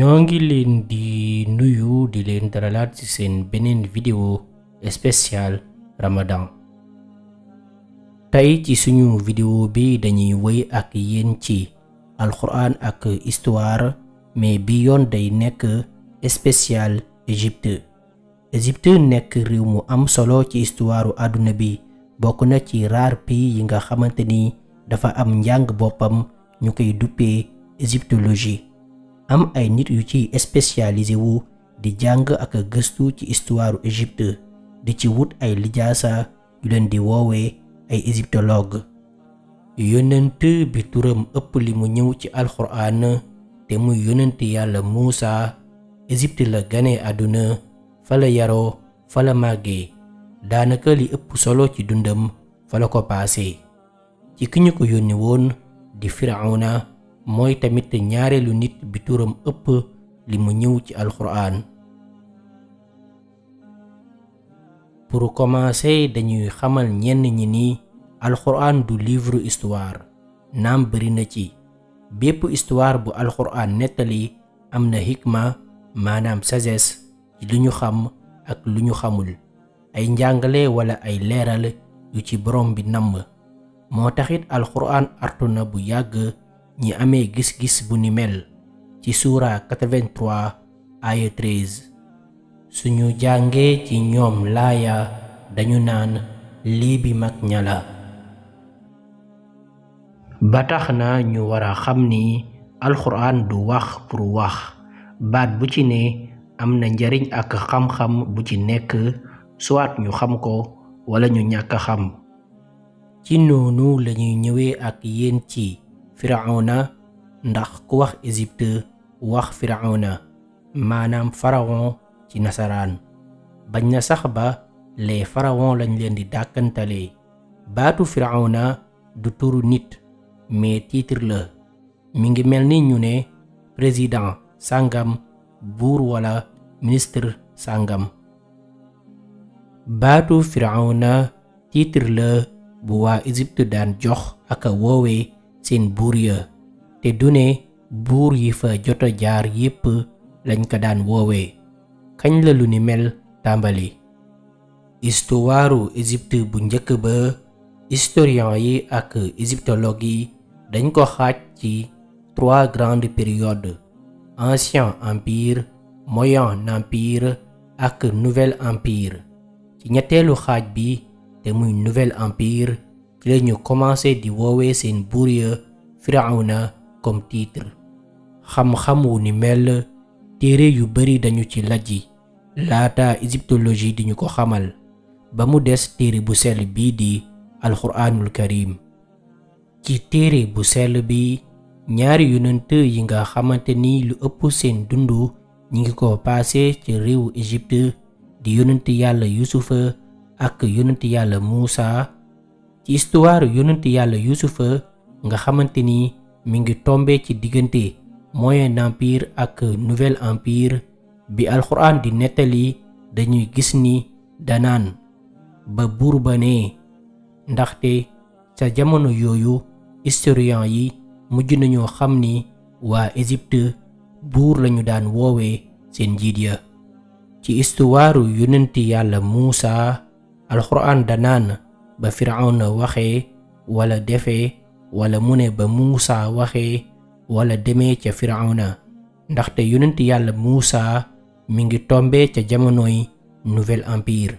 ñoo ngi leen di nuyu di leen dalalaat ci seen beneen vidéo spécial Ramadan. tey ci suñu vidéo bi dañuy wëy ak yéen ci Alxuraan ak Histoire, mais bi yoon day nekk spécial Égypte. Égypte nekk réew mu am solo ci histoire àdduna bi, bokk na ci rare pays yi nga xamante ni dafa am njàng boppam ñu koy duppee égyptologie. am ay nit yu ci spécialisé wu di jàng ak gëstu ci histoire Égypte, di ci wut ay lijaasa yu leen di woowee ay égyptologue. yonent bi turam ëpp li mu ñëw ci Alxuraan te muy yonent Yàlla Muusa, Égypte la gane àdduna, fa la yaroo, fa la màggee, daanaka li ëpp solo ci dundam fa la ko paase. ci ki ñu ko yónni woon di Firawna mooy tamit ñaareelu nit bi turam ëpp li mu ñëw ci Alxuraan. pour commencer dañuy xamal ñenn ñi ni Alxuraan du livre histoire, naam bari na ci. bépp histoire bu Alxuraan nettali am na hikma, maanaam sagesse, ci lu ñu xam ak lu ñu xamul, ay njàngale wala ay leeral yu ci borom bi namm. moo taxit Alxuraan artu na bu yàgg ñi amee gis-gis bu ni mel ci suura 83 aya 13. suñu jàngee ci ñoom laaya dañu naan lii bi mag ña la. ba tax na ñu war a xam ni Alxuraan du wax pour wax, baat bu ci ne am na njariñ ak xam-xam bu ci nekk, soit ñu xam ko wala ñu ñàkk xam. ci noonu lañuy ñëwee ak yéen ci Firawna, ndax ku wax Égypte wax Firawna, maanaam pharaon ci nasaraan. bañ na sax ba les pharaons lañ leen di dàkkantalee. baatu Firawna du turu nit, mais titre la. mi ngi mel ni ñu ne président sàngam, buur wala ministre sàngam. baatu Firawna titre la bu waa Égypte daan jox ak a woowee seen buur ya, te du ne buur yi fa jota jaar yépp lañ ko daan woowee. kañ la lu ni mel tàmbali? istuwaaru Égypte bu njëkk ba, historien yi ak égyptologue yi dañ ko xaaj ci 3 grandes périodes: ancien empire, moyen empire ak nouvel empire. ci ñetteelu xaaj bi te muy nouvel empire ci la ñu commencé di woowee seen buur ya Firawna comme titre. xam-xam wu ni mel téere yu bari dañu ci lajji laata égyptologie di ñu ko xamal, ba mu des téere bu sell bii di Alxuraanul Karim. ci téere bu sell bi ñaari yonent yi nga xamante ni lu ëpp seen dundu ñi ngi ko paase ci réewu Égypte di yonent Yàlla Yusufa ak yonent Yàlla Muusa. ci histoire yonent Yàlla Yusufa nga xamante ni mi ngi tombe ci diggante moyen empire ak nouvel empire, bi Alxuraan di nettali dañuy gis ni danaan ba buur ba ne, ndaxte ca jamono yooyu historien yi mujj nañoo xam ni waa Égypte buur lañu daan woowee seen njiit ya. ci histoire yonent Yàlla Muusa, Alxuraan danaan ba Firawna waxee wala defee, wala mu ne ba Muusa waxee wala demee ca Firawna, ndaxte yonent Yàlla Muusa mi ngi tombe ca jamonoy nouvel empire.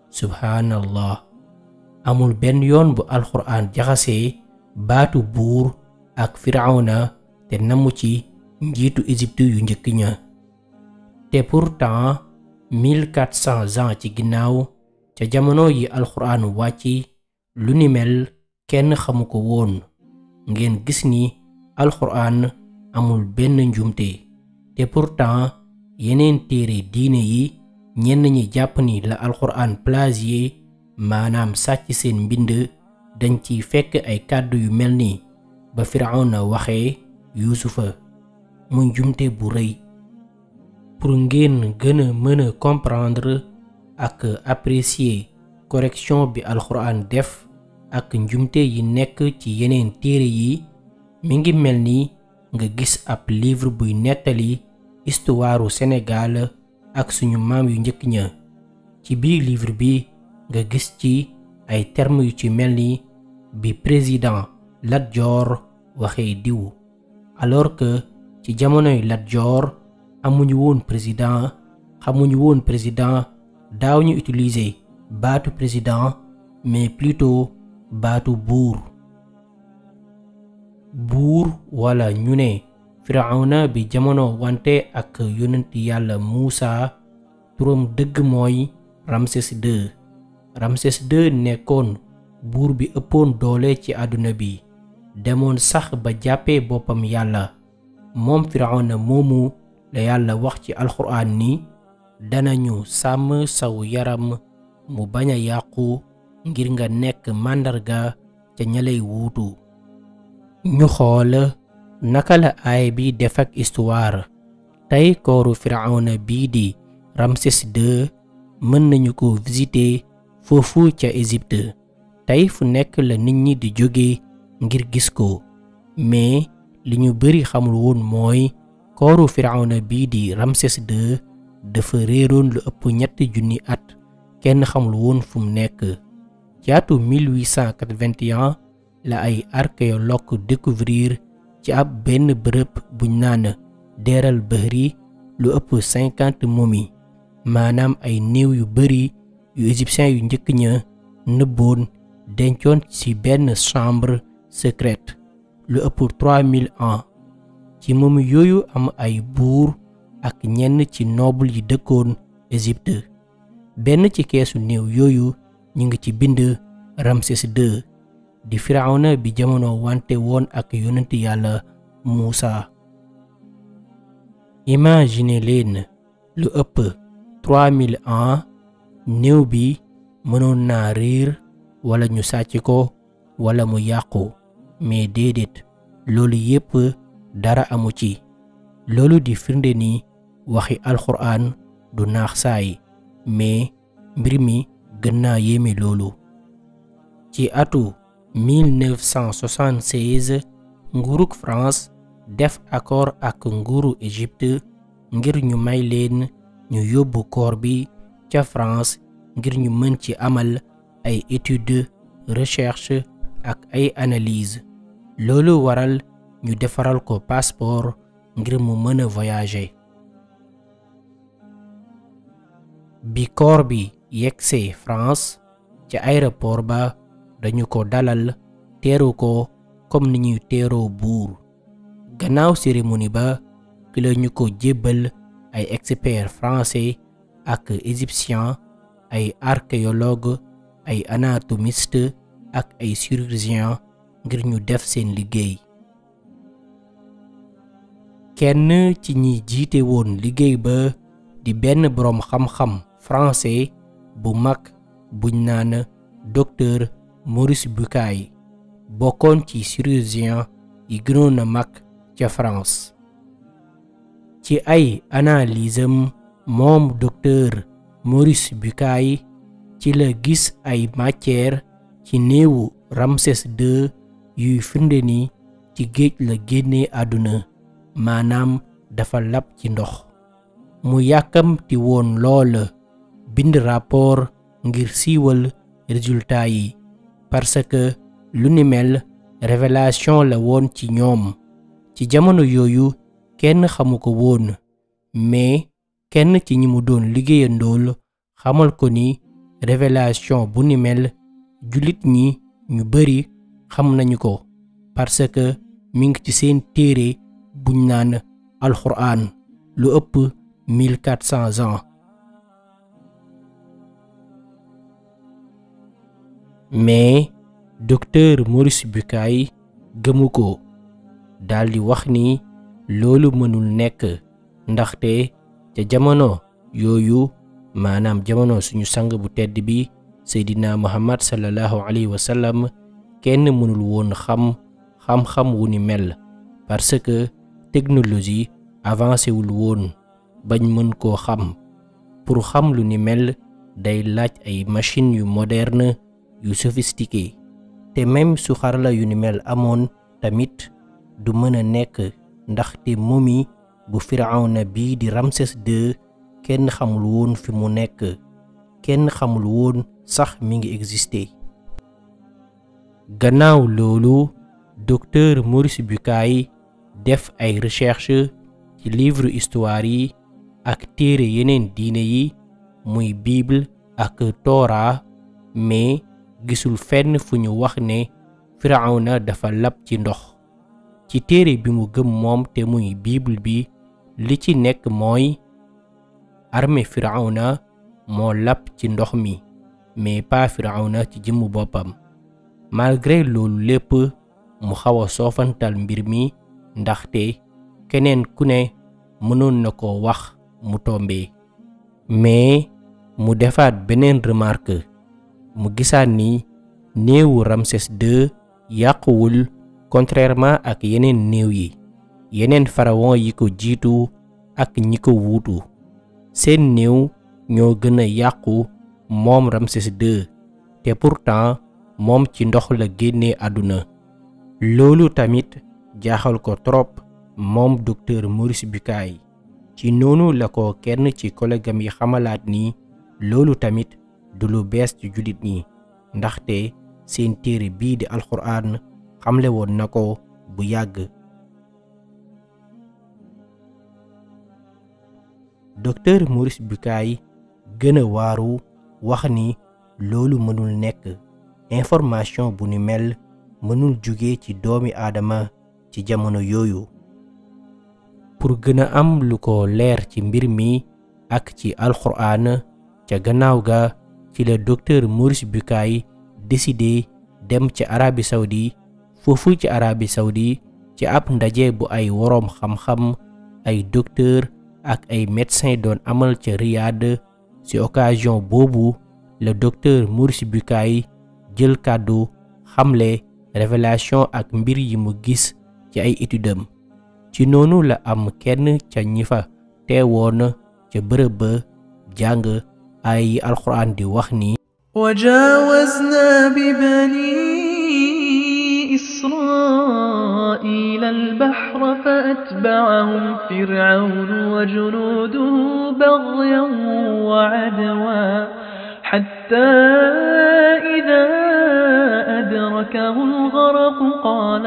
subhaanallah, amul benn yoon bu Alxuraan jaxasee baatu buur ak Firawna te namu ci njiitu Égypte yu njëkk ña. te pourtant 1400 ans ci ginnaaw, ca jamono yi Alxuraan wàcci, lu ni mel kenn xamu ko woon. ngeen gis ni Alxuraan amul benn njumte. te pourtant yeneen téere diine yi ñenn ñi jàpp ni la Alxuraan plagié, maanaam sàcc seen mbind, dañ ciy fekk ay kàddu yu mel ni ba Firawna waxee Yuusufa, mu njumte bu rëy. pour ngeen gën a mën a comprendre ak apprécier correction bi Alxuraan def ak njumte yi nekk ci yeneen téere yi, mi ngi mel ni nga gis ab livre buy nettali histoire Sénégal ak suñu maam yu njëkk ña. ci biir livre bi nga gis ci ay termes yu ci mel ni bi président Lat Joor waxee diw, alors que ci jamonoy Lat Joor amuñu woon président, xamuñu woon président, daaw ñu utiliser baatu président mais plutôt baatu buur. buur wala ñu ne Firawna bi jamono wante ak yonent Yàlla Muusa turam dëgg mooy Ramsès II. Ramsès II nekkoon buur bi ëppoon doole ci àdduna bi, demoon sax ba jàppee boppam yàlla. moom Firawna moomu la Yàlla wax ci Alxuraan ni danañu sàmm saw yaram mu bañ a yàqu ngir nga nekk màndarga ca ñalay wuutu. ñu xool naka la aay bi def ak histoire. tey kooru Firawna bii di Ramsès II mën nañu ko visiter foofu ca Égypte. tey fu nekk la nit ñi di jóge ngir gis ko, mais li ñu bari xamul woon mooy kooru Firawna bii di Ramsès II dafa réeroon lu ëpp 3,000 at, kenn xamul woon fu mu nekk. ci atu 1881 la ay archéologue découvrir ci ab benn bërëb buñ naan Deral Bahri lu ëpp 50 momies, maanaam ay néew yu bari yu égyptien yu njëkk ña nëbboon dencoon ci benn chambre secrète lu ëpp 3000 ans. ci momies yooyu am ay buur ak ñenn ci noble yi dëkkoon Égypte. benn ci keesu néew yooyu ñu ngi ci bind Ramsès II di Firawna bi jamono wante woon ak yonent Yàlla Muusa. imagine leen lu ëpp 3000 ans néew bi mënoon naa réer wala ñu sàcc ko wala mu yàqu, mais déedéet, loolu yépp dara amu ci. loolu di firnde ni waxi Alxuraan du naax saay, mais mbir mi gën naa yéeme loolu. ci atu 1976 nguurug France def accord ak nguuru Égypte ngir ñu may leen ñu yóbbu koor bi ca France ngir ñu mën ci amal ay études, recherche ak ay analyse. loolu waral ñu defaral ko passeport ngir mu mën a voyager. bi koor bi yegsee France ca aéroport ba dañu ko dalal teeru ko comme ni ñuy teeroo buur. gannaaw cérémonie ba ki la ñu ko jébbal ay experts français ak égyptiens, ay archéologues, ay anatomistes ak ay chirurgiens ngir ñu def seen liggéey. kenn ci ñi jiite woon liggéey ba di benn boroom xam-xam français bu mag buñ naan docteur Maurice Bucaille, bokkoon ci chirurgien yi gënoon a mag ca France. ci ay analysam moom docteur Maurice Bucaille ci la gis ay matière ci néewu Ramsès II yuy firnde ni ci géej la génnee àdduna, maanaam dafa lab ci ndox. mu yàkkamti woon lool bind rapport ngir siiwal résultat yi, parce que lu ni mel révélation la woon ci ñoom. ci jamono yooyu kenn xamu ko woon, mais kenn ci ñi mu doon liggéeyandool xamal ko ni révélation bu ni mel jullit ñi ñu bari xam nañu ko, parce que mi ngi ci seen téere buñ naan Alxuraan lu ëpp 1400 ans. mais docteur Maurice Bucaille gëmu ko, daldi wax ni loolu mënul nekk, ndaxte ca jamono yooyu, maanaam jamono suñu sang bu tedd bi Seydina Muhammad sallallahu alayhi wa sallam, kenn mënul woon xam-xam wu ni mel, parce que technologie avancé wul woon bañ mën koo xam. pour xam lu ni mel day laaj ay machines yu moderne yu sophistiqué, te même su xarala yu ni mel amoon tamit du mën a nekk, ndaxte momie bu Firawna bii di Ramsès II kenn xamul woon fi mu nekk kenn xamul woon sax mi ngi existé. Gannaaw loolu docteur Maurice Bucaille def ay recherche ci livre histoire yi ak téere yeneen diine yi muy Bible ak Torah mais gisul fenn fu ñu wax ne Firawna dafa lab ci ndox. ci téere bi mu gëm moom te muy Bible bi li ci nekk mooy armée Firawna moo lab ci ndox mi mais pas Firawna ci jëmmu boppam. malgré loolu lépp mu xaw a soofantal mbir mi ndaxte keneen ku ne mënoon na ko wax mu tombé mais mu defaat beneen remarque mu gisaat ni néewu Ramsès II yàquwul contrairement ak yeneen néew yi yeneen pharaon yi ko jiitu ak ñi ko wuutu seen néew ñoo gën a yàqu moom Ramsès II te pourtant moom ci ndox la génnee àdduna. loolu tamit jaaxal ko trop moom docteur Maurice Bucaille ci noonu la ko kenn ci collèguam yi xamalaat ni loolu tamit du lu bees ci jullit ñi ndaxte seen téere bii di Alxuraan xamle woon na ko bu yàgg. docteur Maurice Bucaille gën a waaru wax ni loolu mënul nekk information bu ni mel mënul jóge ci doomi aadama ci jamono yooyu. pour gën a am lu ko leer ci mbir mi ak ci Alxuraan ca gannaaw ga ci la docteur Maurice Bucaille décidé dem ci Arabie Saoudi foofu ci Arabie Saoudi ci ab ndaje bu ay woroom xam-xam ay docteur ak ay médecin doon amal ca Riyad. ci occasion boobu le docteur Maurice Bucaille jël kàddu xamle révélation ak mbir yi mu gis ci ay étudam ci noonu la am kenn ca ñi fa teewoon ca bërëb ba jàng ay Alxuraan di wax ni وجاوزنا ببني إسرائيل البحر فأتبعهم فرعون وجنوده بغيا وعدوا حتى إذا أدركه الغرق قال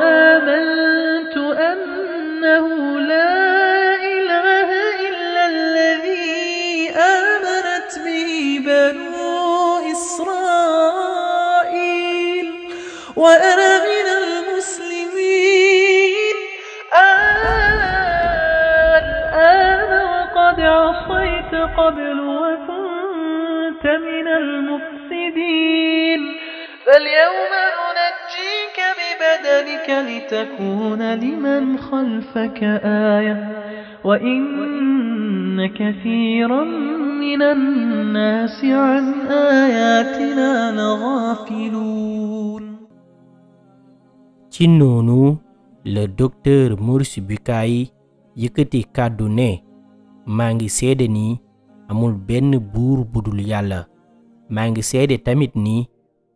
آمنت أنه لا إله إلا الذي آمنت به بنو إسرائيل وأنا من المسلمين الآن وقد عصيت قبل وكنت من المفسدين فاليوم ننجيك ببدنك لتكون لمن خلفك آية وإن كثيرا من الناس عن آياتنا لغافلون. ci noonu le docteur Maurice Bucaille yëkkati kàddu ne maa ngi seede ni amul benn buur budul yàlla maa ngi seede tamit ni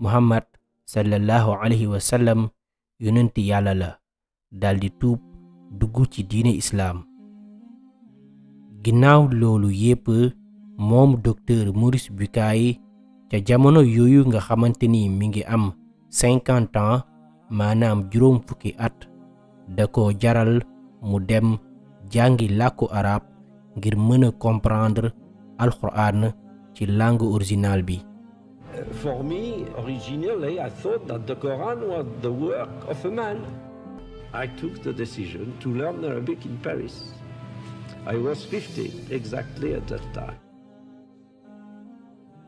Muhammad sallallahu alayhi wa sallam yonenti yàlla la daldi tuub dugg ci diine islaam. ginnaaw loolu yépp moom docteur Maurice Bucaille ca jamono yooyu nga xamante ni mi ngi am 50 ans maanaam juróom fukki at da ko jaral mu dem jàngi làkku arab ngir mën a comprendre Alxuraan ci langue originale bi. For me, originally, I thought that the Quran was the work of a man. I took the decision to learn Arabic in Paris. I was 50 exactly at that time.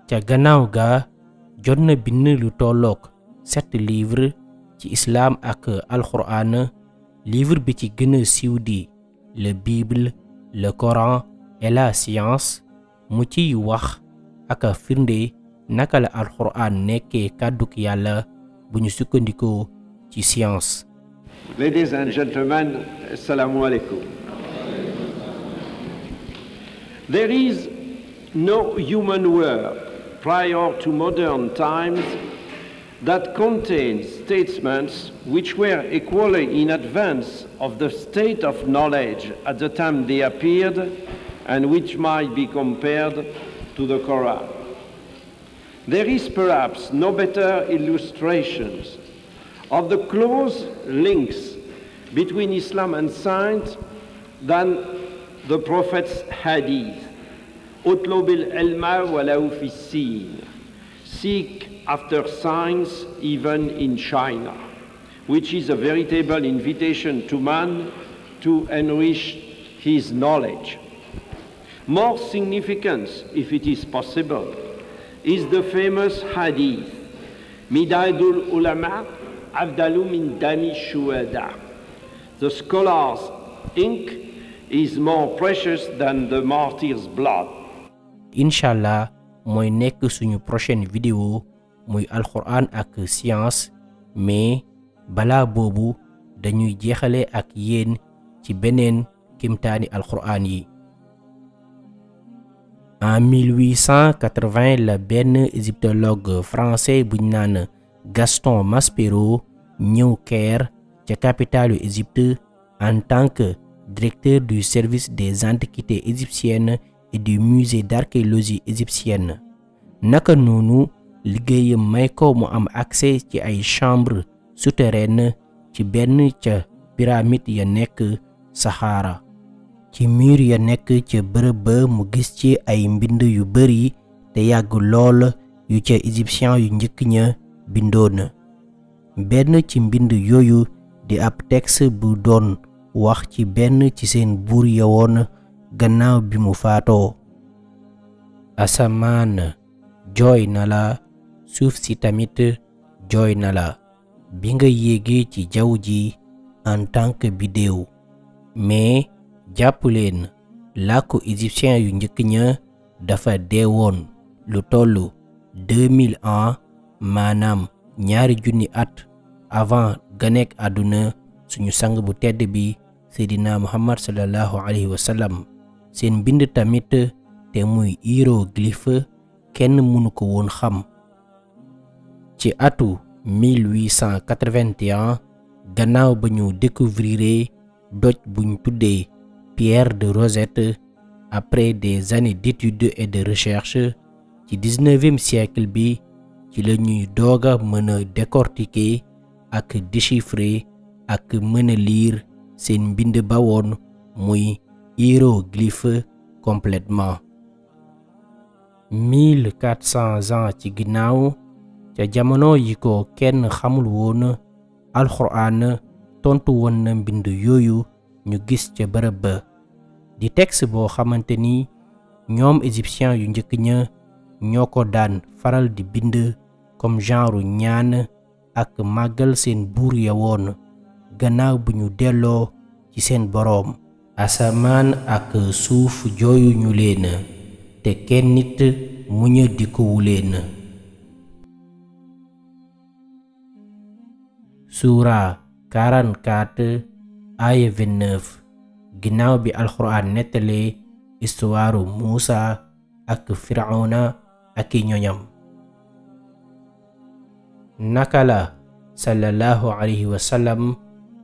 ca gannaaw ga jot na bind lu tollook 7 livres ci islam ak Alxuraan. livre bi ci gën a siiw di le Bible, le Coran et la science mu ciy wax ak a firnde naka la Alxuraan nekkee kàdduk yàlla bu ñu sukkandikoo ci science. Ladies and gentlemen, assalamu alaikum. There is no human work prior to modern times that contained statements which were equally in advance of the state of knowledge at the time they appeared and which might be compared to the Quran. There is perhaps no better illustration of the close links between Islam and science than the Prophet's hadith. اطلب العلم ولو في الصين. Seek after science even in China, which is a veritable invitation to man to enrich his knowledge. More significant, if it is possible, is the famous hadith, Midadul Ulama Afdalu min Dami Shuhada. The scholar's ink is more precious than the martyr's blood. Inshallah mooy nekk suñu prochaine vidéo muy Alxuraan ak science, mais balaa boobu dañuy jeexale ak yéen ci beneen kimtaani Alxuraan yi. En 1880 la benn égyptologue français buñ naan Gaston Maspero ñëw Caire ca capitalu Égypte en tant que directeur du service des antiquités égyptiennes et du musée d'archéologie égyptienne. Naka noonu liggéeyam may ko mu am accès ci ay chambre souterraine ci benn ca pyramide ya nekk Sahara. ci mur ya nekk ca bërëb ba mu gis ci ay mbind yu bari te yàgg lool yu ca égyptien yu njëkk ña bindoon. benn ci mbind yooyu di ab texte bu doon wax ci benn ci seen buur ya woon gannaaw bi mu faatoo. asamaan jooy na la, suuf si tamit jooy na la bi nga yéegee ci jaww ji en tant que bidéew. mais jàpp leen làkku égyptien yu njëkk ña dafa deewoon lu tollu 2000 ans, maanaam 2,000 at avant ganek àdduna suñu sang bu tedd bi Seydina Muhammad sallallahu alayhi wa sallam. seen mbind tamit te muy hiéroglyphe kenn mënu ko woon xam. ci atu 1881 gannaaw ba ñu découvrir doj buñ tuddee pierre de Rosette, après des années d'études et de recherche ci 19e siècle bi ci la ñuy dooga mën a décortiquer ak déchiffrer ak mën a lire seen mbind ba woon muy hiéroglyphe complètement. 1400 ans ci ginnaaw ca jamono yi ko kenn xamul woon, Alxuraan tontu woon na mbind yooyu ñu gis ca bërëb ba di texte boo xamante ni ñoom égyptien yu njëkk ña ñoo ko daan faral di bind comme genre ñaan ak màggal seen buur ya woon gannaaw bu ñu delloo ci seen boroom. asamaan ak suuf jooyu ñu leen te kenn nit muña dikkuwu leen. Suura 44 aaya 29 ginnaaw bi Alxuraan nettalee histoire Muusa ak Firawna ak i ñoñam. naka la sallallahu alayhi wa sallam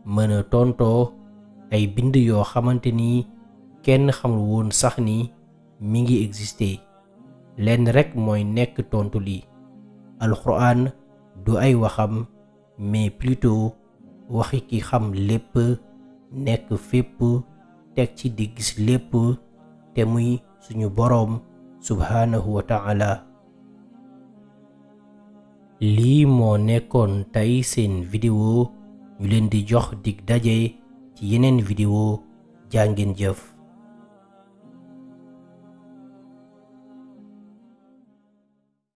mën a tontoo ay bind yoo xamante ni kenn xamul woon sax ni mi ngi existé. lenn rekk mooy nekk tontu li. Alxuraan du ay waxam, mais plutôt waxi ki xam lépp, nekk fépp, teg ci di gis lépp te muy suñu boroom subhaanahu wa ta'ala. lii moo nekkoon tey seen vidéo, ñu leen di jox dig daje ci yeneen vidéo. jaa ngeen jëf.